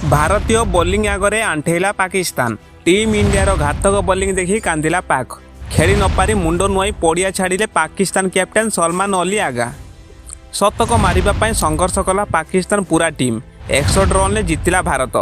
ଭାରତୀୟ ବୋଲିଂ ଆଗରେ ଆଣ୍ଠେଇଲା ପାକିସ୍ତାନ। ଟିମ୍ ଇଣ୍ଡିଆର ଘାତକ ବୋଲିଂ ଦେଖି କାନ୍ଦିଲା ପାକ୍। ଖେଳି ନପାରି ମୁଣ୍ଡ ନୁଆଇଁ ପଡ଼ିଆ ଛାଡ଼ିଲେ ପାକିସ୍ତାନ କ୍ୟାପ୍ଟେନ୍ ସଲମାନ ଅଲି ଆଗା। ଶତକ ମାରିବା ପାଇଁ ସଂଘର୍ଷ କଲା ପାକିସ୍ତାନ ପୁରା ଟିମ୍। 61 ରନ୍ରେ ଜିତିଲା ଭାରତ।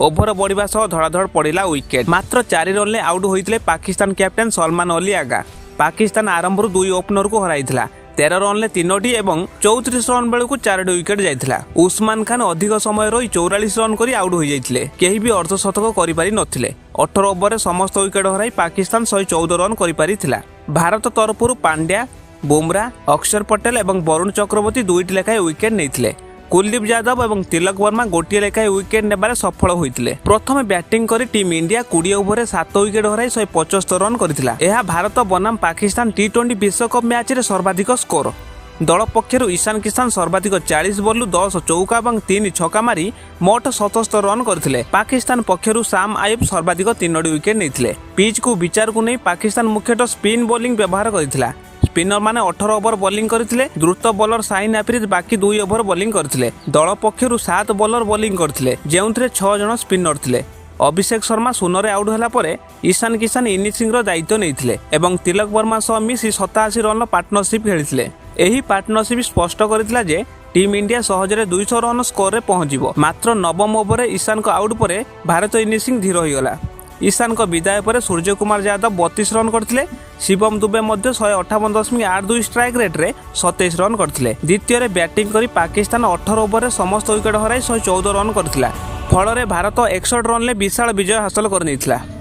ଓଭର ବଢ଼ିବା ସହ ଧଡ଼ାଧଡ଼ ପଡ଼ିଲା ୱିକେଟ୍। ମାତ୍ର 4 ରନ୍ରେ ଆଉଟ୍ ହୋଇଥିଲେ ପାକିସ୍ତାନ କ୍ୟାପ୍ଟେନ୍ ସଲମାନ ଅଲି ଆଗା। ପାକିସ୍ତାନ ଆରମ୍ଭରୁ ଦୁଇ ଓପନରକୁ ହରାଇଥିଲା। 13 ରନ୍ରେ ତିନୋଟି ଏବଂ 34 ରନ୍ ବେଳକୁ ଚାରୋଟି ୱିକେଟ୍ ଯାଇଥିଲା। ଉସମାନ ଖାନ ଅଧିକ ସମୟ ରହି 44 ରନ୍ କରି ଆଉଟ୍ ହୋଇଯାଇଥିଲେ। କେହି ବି ଅର୍ଦ୍ଧଶତକ କରିପାରି ନଥିଲେ। 18 ଓଭରରେ ସମସ୍ତ ୱିକେଟ୍ ହରାଇ ପାକିସ୍ତାନ 114 ରନ୍ କରିପାରିଥିଲା। ଭାରତ ତରଫରୁ ପାଣ୍ଡ୍ୟା, ବୁମରା, ଅକ୍ଷର ପଟେଲ ଏବଂ ବରୁଣ ଚକ୍ରବର୍ତ୍ତୀ ଦୁଇଟି ଲେଖାଏଁ ୱିକେଟ୍ ନେଇଥିଲେ। କୁଲଦୀପ ଯାଦବ ଏବଂ ତିଲକ ବର୍ମା ଗୋଟିଏ ଲେଖାଏଁ ୱିକେଟ୍ ନେବାରେ ସଫଳ ହୋଇଥିଲେ। ପ୍ରଥମେ ବ୍ୟାଟିଂ କରି ଟିମ୍ ଇଣ୍ଡିଆ 20 ଓଭରରେ 7 ୱିକେଟ୍ ହରାଇ 175 ରନ୍ କରିଥିଲା। ଏହା ଭାରତ ବନାମ ପାକିସ୍ତାନ ଟି-20 ବିଶ୍ୱକପ୍ ମ୍ୟାଚ୍ରେ ସର୍ବାଧିକ ସ୍କୋର। ଦଳ ପକ୍ଷରୁ ଇଶାନ କିଷାନ ସର୍ବାଧିକ 40 ବଲରୁ 10 ଚୌକା ଏବଂ 3 ଛକା ମାରି ମୋଟ 77 ରନ୍ କରିଥିଲେ। ପାକିସ୍ତାନ ପକ୍ଷରୁ ସାମ୍ ଆୟୁବ ସର୍ବାଧିକ ତିନୋଟି ୱିକେଟ୍ ନେଇଥିଲେ। ପିଚ୍କୁ ବିଚାରକୁ ନେଇ ପାକିସ୍ତାନ ମୁଖ୍ୟତଃ ସ୍ପିନ୍ ବୋଲିଂ ବ୍ୟବହାର କରିଥିଲା। ସ୍ପିନରମାନେ 18 ଓଭର ବୋଲିଂ କରିଥିଲେ। ଦ୍ରୁତ ବୋଲର ଶାହିନ ଆଫ୍ରିଦି ବାକି 2 ଓଭର ବୋଲିଂ କରିଥିଲେ। ଦଳ ପକ୍ଷରୁ ସାତ ବୋଲର ବୋଲିଂ କରିଥିଲେ, ଯେଉଁଥିରେ ଛଅ ଜଣ ସ୍ପିନର ଥିଲେ। ଅଭିଷେକ ଶର୍ମା 0ରେ ଆଉଟ୍ ହେଲା ପରେ ଇଶାନ କିଷାନ ଇନିଂସର ଦାୟିତ୍ୱ ନେଇଥିଲେ ଏବଂ ତିଲକ ବର୍ମା ସହ ମିଶି 87 ରନ୍ର ପାର୍ଟନରସିପ୍ ଖେଳିଥିଲେ। ଏହି ପାର୍ଟନରସିପ୍ ସ୍ପଷ୍ଟ କରିଥିଲା ଯେ ଟିମ୍ ଇଣ୍ଡିଆ ସହଜରେ 200 ରନ୍ ସ୍କୋରରେ ପହଞ୍ଚିବ। ମାତ୍ର ନବମ ଓଭରରେ ଇଶାନଙ୍କ ଆଉଟ୍ ପରେ ଭାରତ ଇନିଂସ ଧୀର ହୋଇଗଲା। ଇଶାନଙ୍କ ବିଦାୟ ପରେ ସୂର୍ଯ୍ୟକୁମାର ଯାଦବ 32 ରନ୍ କରିଥିଲେ। ଶିବମ ଦୁବେ ମଧ୍ୟ 158.82 ଷ୍ଟ୍ରାଇକ୍ ରେଟ୍ରେ 27 ରନ୍ କରିଥିଲେ। ଦ୍ୱିତୀୟରେ ବ୍ୟାଟିଂ କରି ପାକିସ୍ତାନ 18 ଓଭରରେ ସମସ୍ତ ୱିକେଟ୍ ହରାଇ 114 ରନ୍ କରିଥିଲା। ଫଳରେ ଭାରତ 61 ରନ୍ରେ ବିଶାଳ ବିଜୟ ହାସଲ କରିନେଇଥିଲା।